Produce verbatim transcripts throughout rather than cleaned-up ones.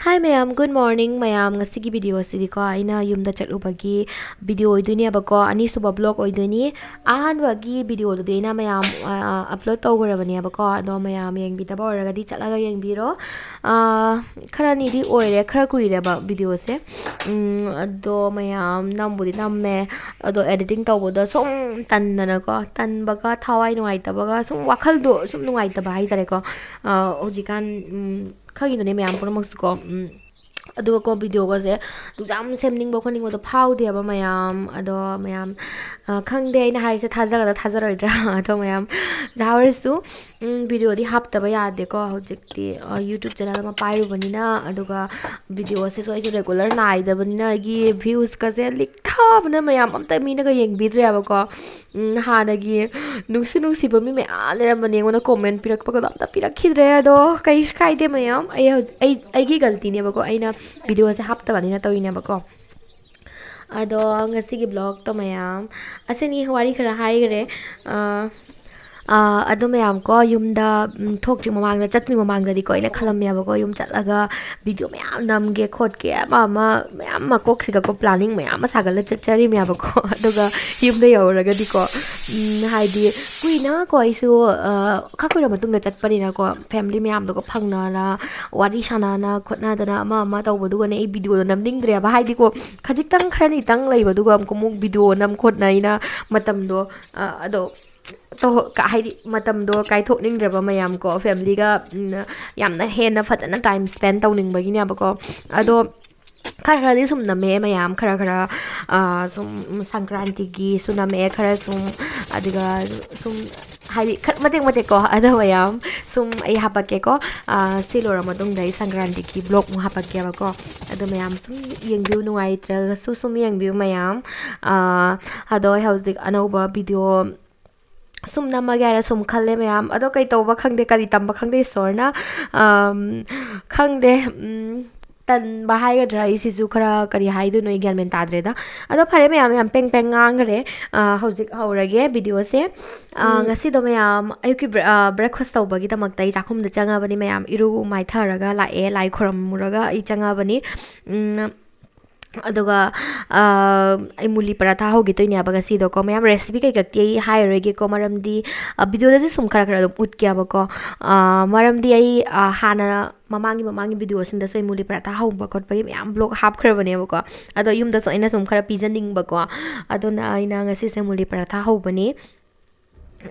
Hi ꯃꯌꯥꯝ, good morning ꯃꯌꯥꯝ꯫ ꯉꯁꯤꯒꯤ video ꯑꯁꯤꯗꯤꯀꯣ, ꯑꯩꯅ ꯌꯨꯝꯗ ꯆꯠꯂꯨꯕꯒꯤ video ꯑꯣꯏꯗꯣꯏꯅꯦꯕꯀꯣ, ꯑꯅꯤꯁꯨꯕ vlog ꯑꯣꯏꯗꯣꯏꯅꯤ꯫ ꯑꯍꯥꯟꯕꯒꯤ video ꯗꯨꯗꯤ ꯑꯩꯅ ꯃꯌꯥꯝ, ꯑ, upload ꯇꯧꯈ꯭ꯔꯕꯅꯦꯕꯀꯣ, ꯑꯗꯣ ꯃꯌꯥꯝ ꯌꯦꯡꯕꯤꯗꯕ ꯑꯣꯏꯔꯒꯗꯤ ꯆꯠꯂꯒ ꯌꯦꯡꯕꯤꯔꯣ꯫ ꯑ, ꯈꯔꯅꯤꯗꯤ ꯑꯣꯏꯔꯦ, ꯈꯔ ꯀꯨꯏꯔꯦꯕ video ꯁꯦ꯫ ꯎꯝ, ꯑꯗꯣ ꯃꯌꯥꯝ ꯅꯝꯕꯨꯗꯤ ꯅꯝꯃꯦ, ꯑꯗꯣ editing ꯇꯧꯕꯗ ꯁꯨꯝ ꯇꯟꯗꯅꯀꯣ, ꯇꯟꯕꯒ ꯊꯋꯥꯏ ꯅꯨꯡꯉꯥꯏꯇꯕꯒ ꯁꯨꯝ ꯋꯥꯈꯜꯗꯣ ꯁꯨꯝ ꯅꯨꯡꯉꯥꯏꯇꯕ ꯍꯥꯏꯇꯥꯔꯦꯀꯣ꯫ ꯑ, ꯍꯧꯖꯤꯛꯀꯥꯟ, ꯎꯝ, ꯈꯪꯉꯤꯗꯨꯅꯦ ꯃꯌꯥꯝ ꯄꯨꯝꯅꯃꯛꯁꯨꯀꯣ꯫ ꯎꯝ, ꯑꯗꯨꯒꯀꯣ video ꯒꯁꯦ ꯑꯗꯨꯛ ꯌꯥꯝ ꯁꯦꯝꯅꯤꯡꯕ ꯈꯣꯠꯅꯤꯡꯕꯗꯣ ꯐꯥꯎꯗꯦꯕ ꯃꯌꯥꯝ꯫ ꯑꯗꯣ ꯃꯌꯥꯝ, ꯑ, ꯈꯪꯗꯦ ꯑꯩꯅ ꯍꯥꯏꯔꯤꯁꯦ ꯊꯥꯖꯒꯗ꯭ꯔꯥ ꯊꯥꯖꯔꯣꯏꯗ꯭ꯔꯥ꯫ ꯑꯗꯣ ꯃꯌꯥꯝ ꯌꯥꯎꯔꯁꯨ, ꯎꯝ, video ꯗꯤ ꯍꯥꯞꯇꯕ ꯌꯥꯗꯦꯀꯣ꯫ ꯍꯧꯖꯤꯛꯇꯤ, ꯑ, YouTube channel ꯑꯃ ꯄꯥꯏꯔꯨꯕꯅꯤꯅ, ꯑꯗꯨꯒ video ꯁꯤꯁꯨ ꯑꯩꯁꯨ regular ꯅꯥꯏꯗꯕꯅꯤꯅ ꯑꯩꯒꯤ views ꯀꯁꯦ ꯂꯤꯛ ꯊꯥꯕꯅ ꯃꯌꯥꯝ ꯑꯝꯇ ꯃꯤꯅꯒ ꯌꯦꯡꯕꯤꯗ꯭ꯔꯦꯕꯀꯣ꯫ ꯎꯝ, ꯍꯥꯟꯅꯒꯤ ꯅꯨꯡꯁꯤ ꯅꯨꯡꯁꯤꯕ ꯃꯤ ꯃꯌꯥꯝ ꯂꯩꯔꯝꯕꯅꯦ ꯑꯩꯉꯣꯟꯗ comment ꯄꯤꯔꯛꯄꯒꯗꯣ ꯑꯝꯇ ꯄꯤꯔꯛꯈꯤꯗ꯭ꯔꯦ꯫ ꯑꯗꯣ ꯀꯩꯁꯨ ꯀꯥꯏꯗꯦ ꯃꯌꯥꯝ, ꯑꯩ ꯍꯧꯖꯤꯛ, ꯑꯩ, ꯑꯩꯒꯤ ꯒꯜꯇꯤꯅꯦꯕꯀꯣ, ꯑꯩꯅ video ꯁꯦ ꯍꯥꯞꯇꯕꯅꯤꯅ ꯇꯧꯔꯤꯅꯦꯕꯀꯣ꯫ ꯑꯗꯣ ꯉꯁꯤꯒꯤ vlog ꯇꯣ ꯃꯌꯥꯝ, ꯑꯁꯤꯅꯤ ꯋꯥꯔꯤ ꯈꯔ ꯍꯥꯏꯈ꯭ꯔꯦ꯫ ꯑ, ꯑ, ꯑꯗꯣ ꯃꯌꯥꯝ ꯀꯣ, ꯌꯨꯝꯗ, ꯎꯝ, ꯊꯣꯛꯇ꯭ꯔꯤ ꯃꯃꯥꯡꯗ, ꯆꯠꯇ꯭ꯔꯤ ꯃꯃꯥꯡꯗꯗꯤꯀꯣ, ꯑꯩꯅ ꯈꯜꯂꯝꯃꯦꯕꯀꯣ, ꯌꯨꯝ ꯆꯠꯂꯒ video ꯃꯌꯥꯝ ꯅꯝꯒꯦ ꯈꯣꯠꯀꯦ, ꯑꯃ ꯑꯃ ꯃꯌꯥꯝ ꯑꯃ ꯀꯣꯛꯁꯤꯗꯀꯣ planning ꯃꯌꯥꯝ ꯑꯃ ꯁꯥꯒꯠꯂ ꯆꯠꯆꯔꯤꯃꯦꯕꯀꯣ꯫ ꯑꯗꯨꯒ ꯌꯨꯝꯗ ꯌꯧꯔꯒꯗꯤꯀꯣ, ꯎꯝ, ꯍꯥꯏꯗꯤ ꯀꯨꯏꯅꯀꯣ ꯑꯩꯁꯨ, ꯑ, ꯈꯔ ꯀꯨꯏꯔ ꯃꯇꯨꯡꯗ ꯆꯠꯄꯅꯤꯅꯀꯣ, family ꯃꯌꯥꯝꯗꯨꯒ ꯐꯪꯅꯅ, ꯋꯥꯔꯤ ꯁꯥꯟꯅꯅ ꯈꯣꯠꯅꯗꯅ ꯑꯃ ꯑꯃ ꯇꯧꯕꯗꯨꯒꯅꯦ ꯑꯩ video ꯗꯣ ꯅꯝꯅꯤꯡꯗ꯭ꯔꯦꯕ꯫ ꯍꯥꯏꯗꯤꯀꯣ, ꯈꯖꯤꯛꯇꯪ ꯈꯔꯅꯤꯇꯪ ꯂꯩꯕꯗꯨꯒ ꯑꯃꯨꯛ, ꯑꯃꯨꯛ video ꯅꯝ ꯈꯣꯠꯅ ꯑꯩꯅ ꯃꯇꯝꯗꯣ, ꯑ, ꯑꯗꯣ ꯇꯧ-, ꯀ-, ꯍꯥꯏꯗꯤ ꯃꯇꯝꯗꯣ ꯀꯥꯏꯊꯣꯛꯅꯤꯡꯗ꯭ꯔꯕ ꯃꯌꯥꯝ ꯀꯣ, family ꯒ, ꯎꯝ, ꯌꯥꯝꯅ ꯍꯦꯟꯅ ꯐꯖꯅ time spend ꯇꯧꯅꯤꯡꯕꯒꯤꯅꯦꯕꯀꯣ꯫ ꯑꯗꯣ ꯈꯔ ꯈꯔꯗꯤ ꯁꯨꯝ ꯅꯝꯃꯦ ꯃꯌꯥꯝ, ꯈꯔ ꯈꯔ, ꯑ, ꯁꯨꯝ ꯁꯪꯀ꯭ꯔꯥꯟꯇꯤꯒꯤꯁꯨ ꯅꯝꯃꯛꯑꯦ ꯈꯔ ꯁꯨꯝ, ꯑꯗꯨꯒ ꯁꯨꯝ ꯍꯥꯏꯗꯤ ꯈꯔ ꯃꯇꯦꯛ ꯃꯇꯦꯛ ꯀꯣ, ꯑꯗꯣ ꯃꯌꯥꯝ ꯁꯨꯝ ꯑꯩ ꯍꯥꯄꯛꯀꯦꯀꯣ꯫ ꯑ, ꯁꯤ ꯂꯣꯏꯔ ꯃꯇꯨꯡꯗ ꯑꯩ ꯁꯪꯀ꯭ꯔꯥꯟꯇꯤꯒꯤ vlog ꯑꯃꯨꯛ ꯍꯥꯄꯛꯀꯦꯕꯀꯣ꯫ ꯑꯗꯣ ꯃꯌꯥꯝ ꯁꯨꯝ ꯌꯦꯡꯕꯤꯌꯨ, ꯅꯨꯡꯉꯥꯏꯇ꯭ꯔꯒꯁꯨ ꯁꯨꯝ ꯌꯦꯡꯕꯤꯌꯨ ꯃꯌꯥꯝ꯫ ꯑ, ꯑꯗꯣ ꯑꯩ ꯍꯧꯖꯤꯛ ꯑꯅꯧꯕ video ꯁꯨꯝ ꯅꯝꯃꯒꯦ ꯍꯥꯏꯅ ꯁꯨꯝ ꯈꯜꯂꯦ ꯃꯌꯥꯝ꯫ ꯑꯗꯣ ꯀꯩ ꯇꯧꯕ ꯈꯪꯗꯦ, ꯀꯔꯤ ꯇꯝꯕ ꯈꯪꯗꯦ ꯏꯁꯣꯔꯅ꯫ ꯑꯝ, ꯈꯪꯗꯦ, ꯎꯝ, ꯇꯟꯕ ꯍꯥꯏꯒꯗ꯭ꯔꯥ, ꯑꯩꯁꯤꯁꯨ ꯈꯔ ꯀꯔꯤ ꯍꯥꯏꯗꯣꯏꯅꯣ, ꯑꯩ ꯒ꯭ꯌꯥꯟ ꯃꯦꯟ ꯇꯥꯗ꯭ꯔꯦꯗ꯫ ꯑꯗꯣ ꯐꯔꯦ ꯃꯌꯥꯝ, ꯌꯥꯝ ꯄꯦꯡ ꯄꯦꯡ ꯉꯥꯡꯈ꯭ꯔꯦ꯫ ꯑ, ꯍꯧꯖꯤꯛ ꯍꯧꯔꯒꯦ videoꯁꯦ꯫ ꯑ, ꯎꯝ꯫ ꯉꯁꯤꯗꯣ ꯃꯌꯥꯝ ꯑꯌꯨꯛꯀꯤ ꯕ꯭ꯔ-, ꯑ, breakfast ꯇꯧꯕꯒꯤꯗꯃꯛꯇ ꯑꯩ ꯆꯥꯛꯈꯨꯝꯗ ꯆꯪꯉꯕꯅꯤ ꯃꯌꯥꯝ꯫ ꯏꯔꯨ ꯃꯥꯏꯊꯔꯒ ꯂꯥꯛꯑꯦ, ꯂꯥꯏ ꯈꯨꯔꯝꯃꯨꯔꯒ ꯑꯩ ꯆꯪꯉꯕꯅꯤ꯫ ꯎꯝ, ꯑꯗꯨꯒ, ꯑ, ꯑꯩ ꯃꯨꯂꯤ ꯄꯔꯥꯊꯥ ꯍꯧꯒꯦ ꯇꯧꯅꯦꯕ ꯉꯁꯤꯗꯣꯀꯣ꯫ ꯃꯌꯥꯝ recipe ꯀꯩꯀꯛꯇꯤ ꯑꯩ ꯍꯥꯏꯔꯔꯣꯏꯒꯦꯀꯣ, ꯃꯔꯝꯗꯤ, ꯑ, videoꯗꯁꯨ ꯁꯨꯝ ꯈꯔ ꯈꯔ ꯑꯗꯨꯝ ꯎꯠꯀꯦꯕꯀꯣ꯫ ꯑ, ꯃꯔꯝꯗꯤ ꯑꯩ, ꯑ, ꯍꯥꯟꯅ ꯃꯃꯥꯡꯒꯤ, ꯃꯃꯥꯡꯒꯤ videoꯁꯤꯡꯗꯁꯨ ꯑꯩ ꯃꯨꯂꯤ ꯄꯔꯥꯊꯥ ꯍꯧꯕ ꯈꯣꯠꯄꯒꯤ ꯃꯌꯥꯝ vlog ꯍꯥꯞꯈ꯭ꯔꯕꯅꯦꯕꯀꯣ꯫ ꯑꯗꯣ ꯌꯨꯝꯗꯁꯨ ꯑꯩꯅ ꯁꯨꯝ ꯈꯔ ꯄꯤꯖꯅꯤꯡꯕꯀꯣ꯫ ꯑꯗꯨꯅ ꯑꯩꯅ ꯉꯁꯤꯁꯦ ꯃꯨꯂꯤ ꯄꯔꯥꯊꯥ ꯍꯧꯕꯅꯤ꯫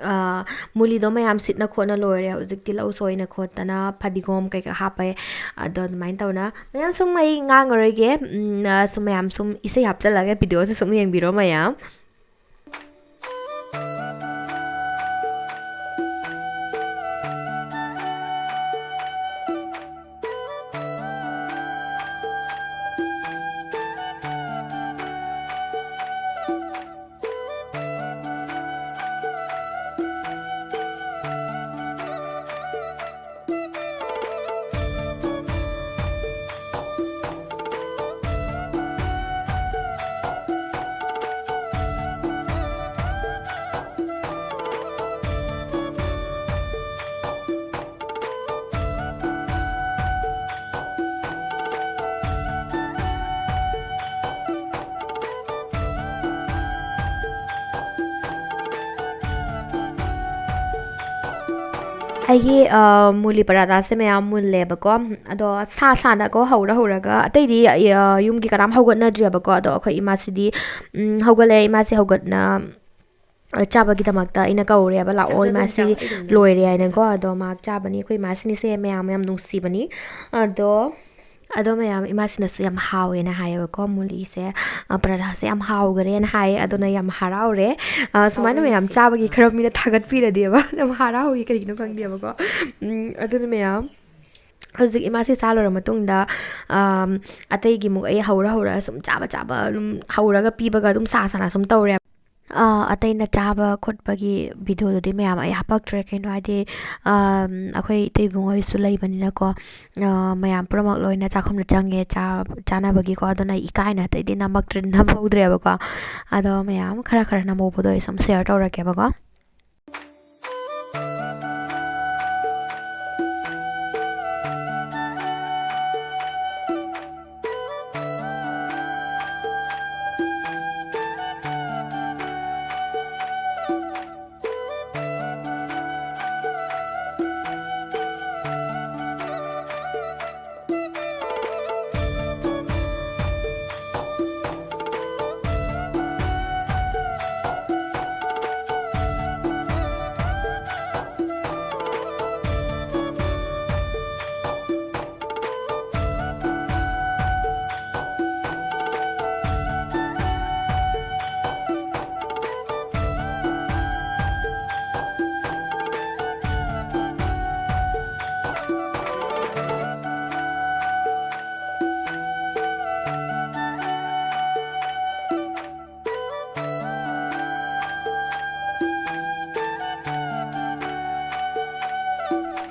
ꯑ, ꯃꯨꯂꯤꯗꯣ ꯃꯌꯥꯝ ꯁꯤꯠꯅ ꯈꯣꯠꯅ ꯂꯣꯏꯔꯦ꯫ ꯍꯧꯖꯤꯛ ꯇꯤꯜꯍꯧ ꯁꯣꯏꯅ ꯈꯣꯠꯇꯅ ꯐꯗꯤꯒꯣꯝ ꯀꯩꯀꯥ ꯍꯥꯞꯄꯦ꯫ ꯑꯗꯣ ꯑꯗꯨꯃꯥꯏꯅ ꯇꯧꯅ ꯃꯌꯥꯝ ꯁꯨꯝ ꯑꯩ ꯉꯥꯡꯉꯔꯣꯏꯒꯦ꯫ ꯎꯝ, ꯑ, ꯁꯨꯝ ꯃꯌꯥꯝ ꯁꯨꯝ ꯏꯁꯩ ꯍꯥꯞꯆꯤꯜꯂꯒ videoꯁꯦ ꯁꯨꯝ ꯌꯦꯡꯕꯤꯔꯣ ꯃꯌꯥꯝ꯫ ꯑꯩꯒꯤ, ꯑ, ꯃꯨꯂꯤ ꯄꯔꯥꯊꯥꯁꯦ ꯃꯌꯥꯝ ꯃꯨꯜꯂꯦꯕꯀꯣ꯫ ꯑꯗꯣ ꯁꯥ ꯁꯥꯅꯀꯣ ꯍꯧꯔ ꯍꯧꯔꯒ, ꯑꯇꯩꯗꯤ, ꯑ, ꯌꯨꯝꯒꯤ ꯀꯅꯥꯝ ꯍꯧꯒꯠꯅꯗ꯭ꯔꯤꯕꯀꯣ꯫ ꯑꯗꯣ ꯑꯩꯈꯣꯏ ꯏꯃꯥꯁꯤꯗꯤ, ꯎꯝ, ꯍꯧꯒꯠꯂꯦ꯫ ꯏꯃꯥꯁꯦ ꯍꯧꯒꯠꯅ, ꯑ, ꯆꯥꯕꯒꯤꯗꯃꯛꯇ ꯑꯩꯅ ꯀꯧꯔꯦꯕ, "ꯂꯥꯛꯑꯣ, ꯆꯥꯛ ꯆꯥꯗꯣꯏꯅꯤ, ꯏꯃꯥꯁꯤ ꯆꯥꯛ ꯑꯩ ꯑꯗꯨꯝ ꯂꯣꯏꯔꯦ" ꯍꯥꯏꯅꯀꯣ꯫ ꯑꯗꯣ ꯃꯥ ꯆꯥꯕꯅꯤ꯫ ꯑꯩꯈꯣꯏ ꯏꯃꯥꯁꯤꯅꯤꯁꯦ ꯃꯌꯥꯝ ꯌꯥꯝ ꯅꯨꯡꯁꯤꯕꯅꯤ꯫ ꯑꯗꯣ ꯑꯗꯣ ꯃꯌꯥꯝ, ꯏꯃꯥꯁꯤꯅꯁꯨ ꯌꯥꯝ ꯍꯥꯎꯋꯦꯅ ꯍꯥꯏꯌꯦꯕꯀꯣ, ꯃꯨꯂꯤꯁꯦ, ꯑ, ꯄꯔꯥꯊꯥꯁꯦ ꯌꯥꯝ ꯍꯥꯎꯈꯔꯦꯅ ꯍꯥꯏꯌꯦ꯫ ꯑꯗꯨꯅ ꯌꯥꯝ ꯍꯔꯥꯎꯔꯦ꯫ ꯑ, ꯁꯨꯃꯥꯏꯅ ꯍꯥꯎꯋꯦ ꯃꯌꯥꯝ ꯉꯁꯤ꯫ ꯆꯥꯕꯒꯤ ꯈꯔ ꯃꯤꯅ ꯊꯥꯒꯠꯄꯤꯔꯗꯤꯕ ꯌꯥꯝ ꯍꯔꯥꯎꯏ꯫ ꯀꯔꯤꯒꯤꯅꯣ ꯈꯪꯗꯦꯕꯀꯣ꯫ ꯎꯝ, ꯑꯗꯨꯅ ꯃꯌꯥꯝ, ꯍꯧꯖꯤꯛ ꯏꯃꯥꯁꯦ ꯆꯥ ꯂꯣꯏꯔ ꯃꯇꯨꯡꯗ, ꯑꯝ, ꯑꯇꯩꯒꯤ ꯑꯃꯨꯛ ꯑꯩ ꯍꯧꯔ ꯍꯧꯔ ꯁꯨꯝ ꯆꯥꯕ ꯆꯥꯕ ꯑꯗꯨꯝ ꯍꯧꯔꯒ ꯄꯤꯕꯒ ꯑꯗꯨꯝ ꯁꯥ ꯁꯥꯅ ꯁꯨꯝ ꯇꯧꯔꯦ꯫ ꯑꯥ, ꯑꯇꯩꯅ ꯆꯥꯕ ꯈꯣꯠꯄꯒꯤ videoꯗꯨꯗꯤ ꯃꯌꯥꯝ ꯑꯩ ꯍꯥꯄꯛꯇ꯭ꯔꯦ꯫ ꯀꯩꯅꯣ ꯍꯥꯏꯗꯤ, ꯑꯥꯝ, ꯑꯩꯈꯣꯏ ꯏꯇꯩ ꯏꯕꯨꯡꯉꯣ ꯍꯣꯏꯁꯨ ꯂꯩꯕꯅꯤꯅꯀꯣ, ꯑꯥ, ꯃꯌꯥꯝ ꯄꯨꯝꯅꯃꯛ ꯂꯣꯏꯅ ꯆꯥꯛꯈꯨꯝꯗ ꯆꯪꯉꯦ ꯆꯥ-, ꯆꯥꯅꯕꯒꯤꯀꯣ꯫ ꯑꯗꯨꯅ ꯑꯩ ꯏꯀꯥꯏꯅ ꯑꯇꯩꯗꯤ ꯅꯝꯃꯛꯇ꯭ꯔꯦ, ꯅꯝꯍꯧꯗ꯭ꯔꯦꯕꯀꯣ꯫ ꯑꯗꯣ ꯃꯌꯥꯝ ꯈꯔ ꯈꯔ ꯅꯝꯍꯧꯕꯗꯣ ꯑꯩ ꯁꯨꯝ share ꯇꯧꯔꯛꯀꯦꯕꯀꯣ꯫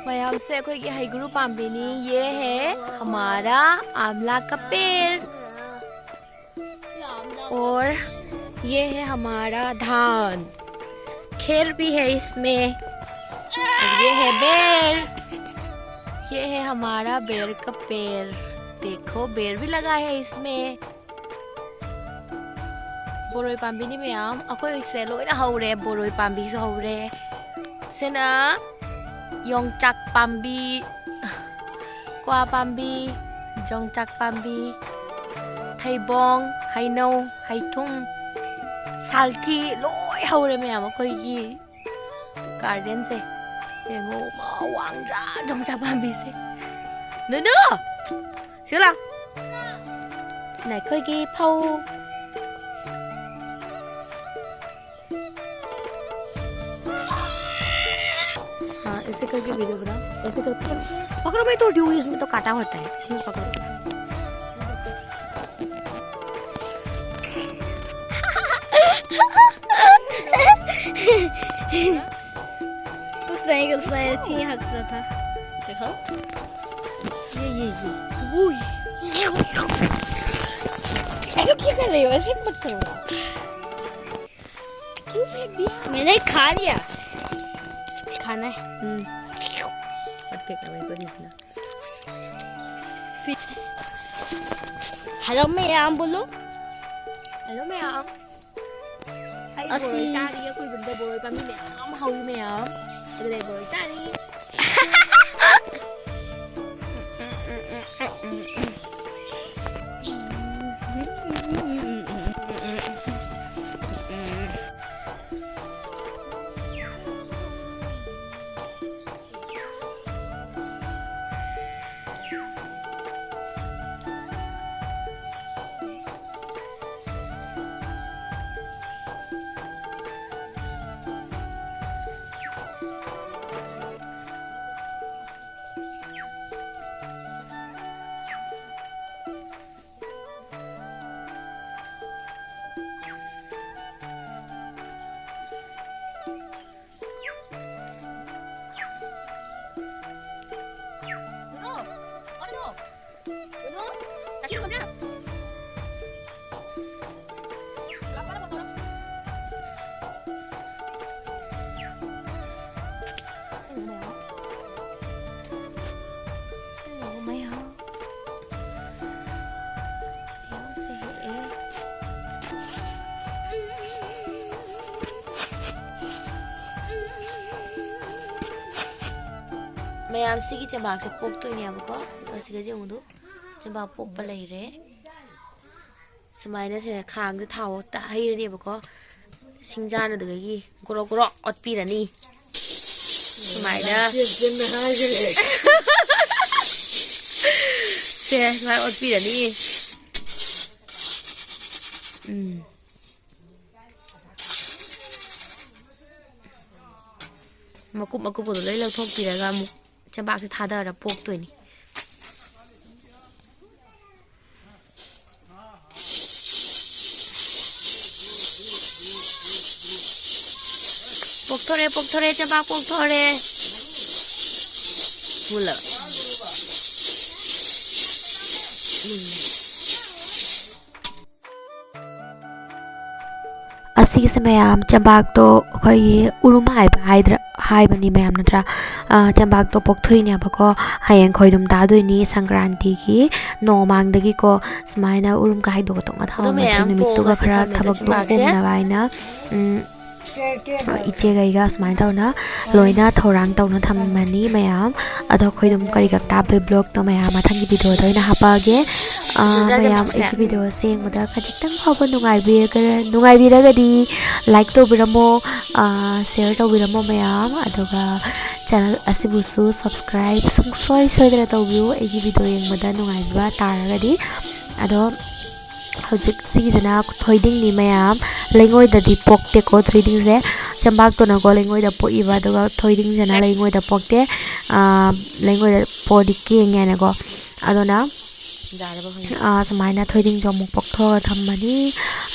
ꯃꯌꯥꯝꯁꯦ ꯑꯩꯈꯣꯏꯒꯤ ꯍꯩꯒ꯭ꯔꯨ ꯄꯥꯝꯕꯤꯅꯤ꯫ ये है हमारा आंवला का पेड़। और ये है हमारा धान, खेर भी है इसमें। और ये है बेर, ये है हमारा बेर का पेड़। देखो, बेर भी लगा है इसमें। ꯕꯣꯔꯣꯏ ꯄꯥꯝꯕꯤꯅꯤ ꯃꯌꯥꯝ, ꯑꯩꯈꯣꯏꯁꯦ ꯂꯣꯏꯅ ꯍꯧꯔꯦ꯫ ꯕꯣꯔꯣꯏ ꯄꯥꯝꯕꯤꯁꯨ ꯍꯧꯔꯦ꯫ ꯁꯤꯅ ꯌꯣꯡꯆꯥꯛ ꯄꯥꯝꯕꯤ, ꯀ꯭ꯋꯥ ꯄꯥꯝꯕꯤ, ꯌꯣꯡꯆꯥꯛ ꯄꯥꯝꯕꯤ, ꯊꯩꯕꯣꯡ, ꯍꯩꯅꯧ, ꯍꯩꯊꯨꯝ, ꯁꯥꯜꯊꯤ ꯂꯣꯏ ꯍꯧꯔꯦ ꯃꯌꯥꯝ ꯑꯩꯈꯣꯏꯒꯤ gardenꯁꯦ꯫ ꯌꯦꯡꯉꯣ, ꯃꯥ ꯋꯥꯡꯗ꯭ꯔꯥ ꯌꯣꯡꯆꯥꯛ ꯄꯥꯝꯕꯤꯁꯦ꯫ ꯅꯨꯅꯨ! ꯁꯤ ꯂꯥꯎ꯫ ꯁꯤꯅ ꯑꯩꯈꯣꯏꯒꯤ ꯐꯧ꯫ हाँ, ऐसे करके video बनाओ, ऐसे करके। पकड़ो, मैं तोड़ती हूँ, इसमें तो कांटा होता है, इसमें पकड़ो। कुछ नहीं, कुछ नहीं, ऐसे ही हंस रहा था। देखो, ये, ये, ये। वो, ये। अरे, क्या कर रहे हो? ऐसे मत करो। क्यों फेंक दिया? मैंने खा लिया। खाना है। हम्म। अब क्या करें, कोई नहीं खाना। फिर, हेलो मैम बोलो। Hello ma'am. ꯑꯩ ꯑꯁꯤ ꯕꯣꯔꯣꯏ ꯆꯥꯔꯤ, ꯑꯩꯈꯣꯏ ꯌꯨꯝꯗ ꯕꯣꯔꯣꯏ ꯄꯥꯝꯕꯤ ꯃꯌꯥꯝ ꯍꯧꯋꯤ ꯃꯌꯥꯝ꯫ ꯑꯗꯨꯅ ꯑꯩ ꯕꯣꯔꯣꯏ ꯆꯥꯔꯤ꯫ ꯃꯌꯥꯝ, ꯁꯤꯒꯤ ꯆꯦꯕꯥꯛꯁꯦ ꯄꯣꯛꯇꯣꯏꯅꯦꯕꯀꯣ꯫ ꯑꯗꯣ ꯁꯤꯒꯁꯦ ꯌꯦꯡꯉꯨꯗꯨ, ꯆꯦꯕꯥꯛ ꯄꯣꯛꯄ ꯂꯩꯔꯦ꯫ ꯁꯨꯃꯥꯏꯅ ꯁꯦ ꯈꯥꯡꯗ ꯊꯥꯎ ꯇ-, ꯍꯩꯔꯅꯦꯕꯀꯣ꯫ ꯁꯤꯡꯖꯥꯅ ꯑꯗꯨꯗꯒꯤ ꯒ꯭ꯔꯣ ꯒ꯭ꯔꯣ ꯑꯣꯠꯄꯤꯔꯅꯤ꯫ ꯁꯨꯃꯥꯏꯅ꯫ ꯆꯦꯟ ꯆꯦꯟꯅ ꯍꯥꯏꯈ꯭ꯔꯦ꯫ ꯁꯦ, ꯁꯨꯃꯥꯏꯅ ꯑꯣꯠꯄꯤꯔꯅꯤ꯫ ꯎꯝ꯫ ꯃꯀꯨꯞ ꯃꯀꯨꯞꯄꯗꯣ ꯂꯣꯏ ꯂꯧꯊꯣꯛꯄꯤꯔꯒ ꯑꯃꯨꯛ ꯆꯦꯕꯥꯛꯁꯦ ꯊꯥꯗꯔ ꯄꯣꯛꯇꯣꯏꯅꯤ꯫ ꯄꯣꯛꯊꯣꯔꯦ, ꯄꯣꯛꯊꯣꯔꯦ, ꯆꯦꯕꯥ ꯄꯣꯛꯊꯣꯔꯦ꯫ ꯃꯨꯜꯂꯕ? ꯃꯨꯜꯂꯦ꯫ ꯑꯁꯤꯒꯤꯁꯦ ꯃꯌꯥꯝ, ꯆꯦꯕꯥꯛꯇꯣ ꯑꯩꯈꯣꯏꯒꯤ ꯎꯔꯨꯝ ꯍꯥꯏꯕ ꯍꯥꯏꯗ꯭ꯔꯥ, ꯍꯥꯏꯕꯅꯤ ꯃꯌꯥꯝ, ꯅꯠꯇ꯭ꯔꯥ? ꯑ, ꯆꯦꯕꯥꯛꯇꯣ ꯄꯣꯛꯊꯣꯛꯏꯅꯦꯕꯀꯣ꯫ ꯍꯌꯦꯡ ꯈꯣꯏꯗꯨꯝ ꯇꯥꯗꯣꯏꯅꯤ ꯁꯪꯀ꯭ꯔꯥꯟꯇꯤꯒꯤ ꯅꯣꯡꯃꯥꯡꯗꯒꯤꯀꯣ꯫ ꯁꯨꯃꯥꯏꯅ ꯎꯔꯨꯝ ꯀꯥꯏꯗꯣꯛꯑ ꯇꯣꯛꯅ ꯑꯗꯣ ꯊꯝꯃꯝꯃꯁꯦ, ꯃꯌꯥꯝ ꯅꯨꯃꯤꯠꯇꯨꯒ ꯄꯣꯛꯑꯒ ꯈꯔ ꯁꯦꯠꯊꯝꯃꯦꯕ ꯊꯕꯛꯇꯣ ꯆꯦꯕꯥꯛꯁꯦ꯫ ꯀꯣꯝꯅꯕ ꯍꯥꯏꯅ꯫ ꯎꯝ, ꯏꯆꯦꯒ ꯑꯩꯒ ꯁꯨꯃꯥꯏꯅ ꯇꯧꯅ ꯂꯣꯏꯅ ꯊꯧꯔꯥꯡ ꯇꯧꯅ ꯊꯝꯃꯅꯤ ꯃꯌꯥꯝ꯫ ꯑꯗꯣ ꯑꯩꯈꯣꯏ ꯑꯗꯨꯝ ꯀꯔꯤ ꯀꯛ ꯇꯥꯕꯒꯤ ꯕ꯭ꯂꯣꯛꯇꯣ ꯃꯌꯥꯝ ꯃꯊꯪꯒꯤ ꯚꯤꯗꯤꯑꯣꯗ ꯑꯣꯏꯅ ꯍꯥꯞꯄꯛꯑꯒꯦ꯫ ꯑꯥ, ꯃꯌꯥꯝ, ꯑꯩꯒꯤ ꯚꯤꯗꯤꯑꯣꯁꯦ ꯌꯦꯡꯕꯗ ꯈꯖꯤꯛꯇꯪ ꯐꯥꯎꯕ ꯅꯨꯡꯉꯥꯏꯕꯤꯔꯒ-, ꯅꯨꯡꯉꯥꯏꯕꯤꯔꯒꯗꯤ ꯂꯥꯏꯛ ꯇꯧꯕꯤꯔꯝꯃꯣ, ꯑꯥ, ꯁꯤꯌꯔ ꯇꯧꯕꯤꯔꯝꯃꯣ ꯃꯌꯥꯝ꯫ ꯑꯗꯨꯒ ꯆꯦꯅꯦꯜ ꯑꯁꯤꯕꯨꯁꯨ ꯁꯕꯁꯀ꯭ꯔꯥꯏꯕ ꯁꯨꯡꯁꯣꯏ ꯁꯣꯏꯗꯅ ꯇꯧꯕꯤꯌꯨ, ꯑꯩꯒꯤ ꯚꯤꯗꯤꯑꯣ ꯌꯦꯡꯕꯗ ꯅꯨꯡꯉꯥꯏꯕꯤꯕ ꯇꯥꯔꯒꯗꯤ꯫ ꯑꯗꯣ ꯍꯧꯖꯤꯛ ꯁꯤꯒꯤꯁꯤꯅ ꯊꯣꯏꯗꯤꯡꯅꯤ ꯃꯌꯥꯝ, ꯂꯩꯉꯣꯏꯗꯗꯤ ꯄꯣꯛꯇꯦꯀꯣ ꯊꯣꯏꯗꯤꯡꯁꯦ, ꯆꯦꯕꯥꯛꯇꯨꯅꯀꯣ ꯂꯩꯉꯣꯏꯗ ꯄꯣꯛꯏꯕ, ꯑꯗꯨꯒ ꯊꯣꯏꯗꯤꯡꯁꯤꯅ ꯂꯩꯉꯣꯏꯗ ꯄꯣꯛꯇꯦ꯫ ꯑꯥ, ꯂꯩꯉꯣꯏꯗ ꯄꯣꯛꯑꯗꯤ ꯀꯦꯡꯉꯦꯅꯀꯣ꯫ ꯑꯗꯨꯅ, ꯌꯥꯔꯕ ꯈꯪꯗꯦ꯫ ꯑꯥ, ꯁꯨꯃꯥꯏꯅ ꯊꯣꯏꯗꯤꯡꯁꯨ ꯑꯃꯨꯛ ꯄꯣꯛꯊꯣꯛꯑꯒ ꯊꯝꯃꯅꯤ꯫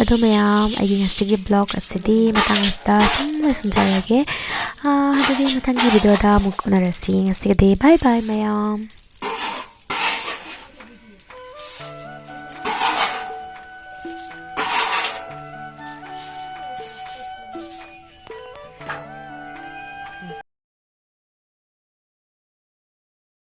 ꯑꯗꯨ ꯃꯌꯥꯝ, ꯑꯩꯒꯤ ꯉꯁꯤꯒꯤ ꯕ꯭ꯂꯣꯛ ꯑꯁꯤꯗꯤ ꯃꯇꯥꯡ ꯑꯁꯤꯗ ꯁꯨꯝ ꯂꯣꯏꯁꯤꯟꯖꯔꯒꯦ꯫ ꯑꯥ, ꯑꯗꯨꯗꯤ ꯃꯊꯪꯒꯤ ꯚꯤꯗꯤꯑꯣꯗ ꯑꯃꯨꯛ ꯎꯅꯔꯁꯤ꯫ ꯉꯁꯤꯒꯤꯗꯤ ꯕꯥꯏ ꯕꯥꯏ ꯃꯌꯥꯝ꯫